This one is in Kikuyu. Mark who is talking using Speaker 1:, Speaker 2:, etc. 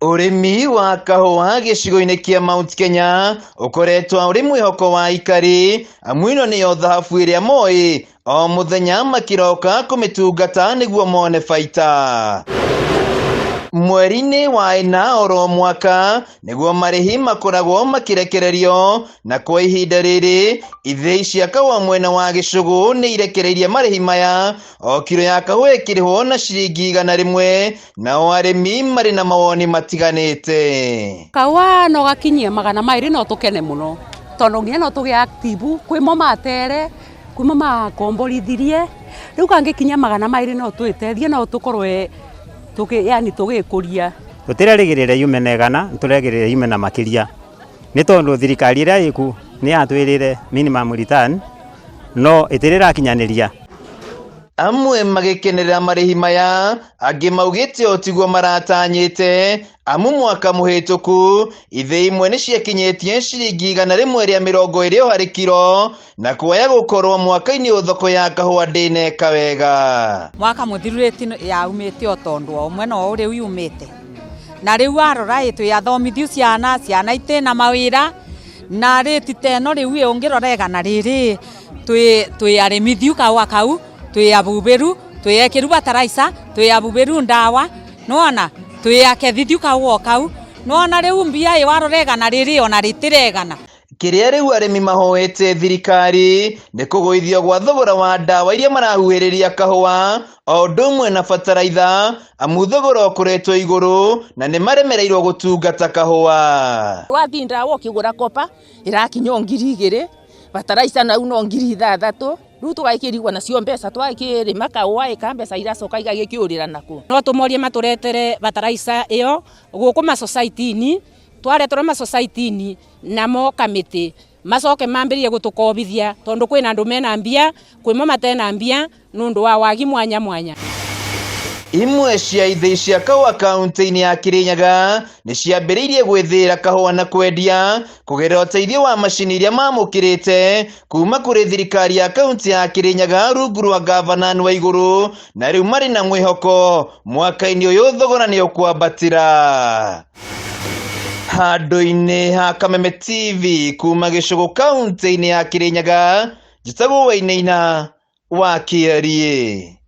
Speaker 1: Ũrĩmi wa kahũa gĩcigo-inĩ kĩa Mount Kenya ũkoretwo ũrĩ mwĩhoko wa aikari, amu ĩno nĩyo thahabu ĩrĩa moĩ o mũthenya makĩroka kũmĩtungata nĩguo mone baita. Mweri-inĩ wa ĩna oro mwaka nĩguo marĩhi makoragwo makĩrekererio, na kwa ihinda rĩrĩ ithĩi cia kahũa mwena wa Gĩcũgũ nĩ irekereirie marĩhi maya, o kiro ya kahũa ĩkĩrĩhwo na ciringi 100. Nao arĩmi marĩ na mawoni matiganĩte.
Speaker 2: Kahũa no gakinyie 200 no tũkene mũno tondũ nginya no tũgĩe active kwĩmo matere kwĩmo makomborithirie rĩu kangĩkinya 200 no twĩteithie no tũkorwe yani tũgĩkũria.
Speaker 3: Tũtirerĩgĩrĩra yume na 100, nĩtũrerĩgĩrĩra yume na makĩria nĩ tondũ thirikari ĩrĩa ĩku nĩ yatwĩrĩre minimum return no ĩtirĩ ĩrakinyanĩria.
Speaker 1: Amwe magĩkenerera marĩhi maya, angĩ maugĩte o tiguo maratanyĩte, amu mwaka mũhĩtũku ithĩi imwe nĩ ciakinyĩtie ciringi 120 o harĩ kiro, na kwaya gũkorwo mwaka-inĩ ũyũ thoko ya kahũa ndĩneka wega.
Speaker 4: Mwaka mũthiru rĩti yaumĩte o tondũ o ũmwe no rĩu yumĩte, na rĩu warora ĩ twĩ athomithiu ciana, ciana itĩ na mawĩra, na rĩti ta ĩno rĩu ĩ ũngĩrora 100 twĩ arĩmithiu kahũa kau, twĩ abubĩru, twĩ ekĩru bataraica, twĩ abubĩru ndawa, nĩwona twĩ akethithiu kahũa kau, nĩwona rĩu mbia ĩ warora 100 ona rĩtĩregana.
Speaker 1: Kĩrĩa rĩu arĩmi mahoete thirikari nĩ kũgũithio gwa thogora wa ndawa iria marahuhĩrĩria kahũa o ũndũ ũmwe na bataraitha, amu thogora ũkoretwo igũrũ na nĩ maremereirwo gũtungata kahũa.
Speaker 5: Wathiĩ ndawa ũkĩgũra kopa ĩrakinya o 2000, bataraica nau no 6000, rĩu tũgakĩrigwo nacio mbeca twakĩrĩma kahũa ĩka mbeca iracoka igagĩkĩũrĩra nakũ.
Speaker 2: No tũmorie matũretere bataraica ĩyo gũkũ macocaiti-inĩ, twareterwo macocaiti-inĩ namo kamĩtĩ macoke mambĩrĩrie gũtũkobithia tondũ kwĩna andũ mena mbia kwĩmo matena mbia nũndũ wa wagi mwanya mwanya.
Speaker 1: Imwe cia ithĩi cia kahũa kaunti-inĩ ya Kirinyaga nĩ ciambĩrĩirie gwĩthĩĩra kahũa na kwendia kũgerera ũteithio wa macini iria mamũkĩrĩte kuma kũrĩ thirikari ya kaunti ya Kirinyaga rungu rwa gavana Anne Waigũrũ, na rĩu marĩ na mwĩhoko mwaka-inĩ ũyũ thogora nĩ ũkwambatĩra. Handũ-inĩ ha Kameme TV kuma Gĩcũgũ kaunti-inĩ ya Kirinyaga, njĩtagwo Wainaina wa Kĩariĩ.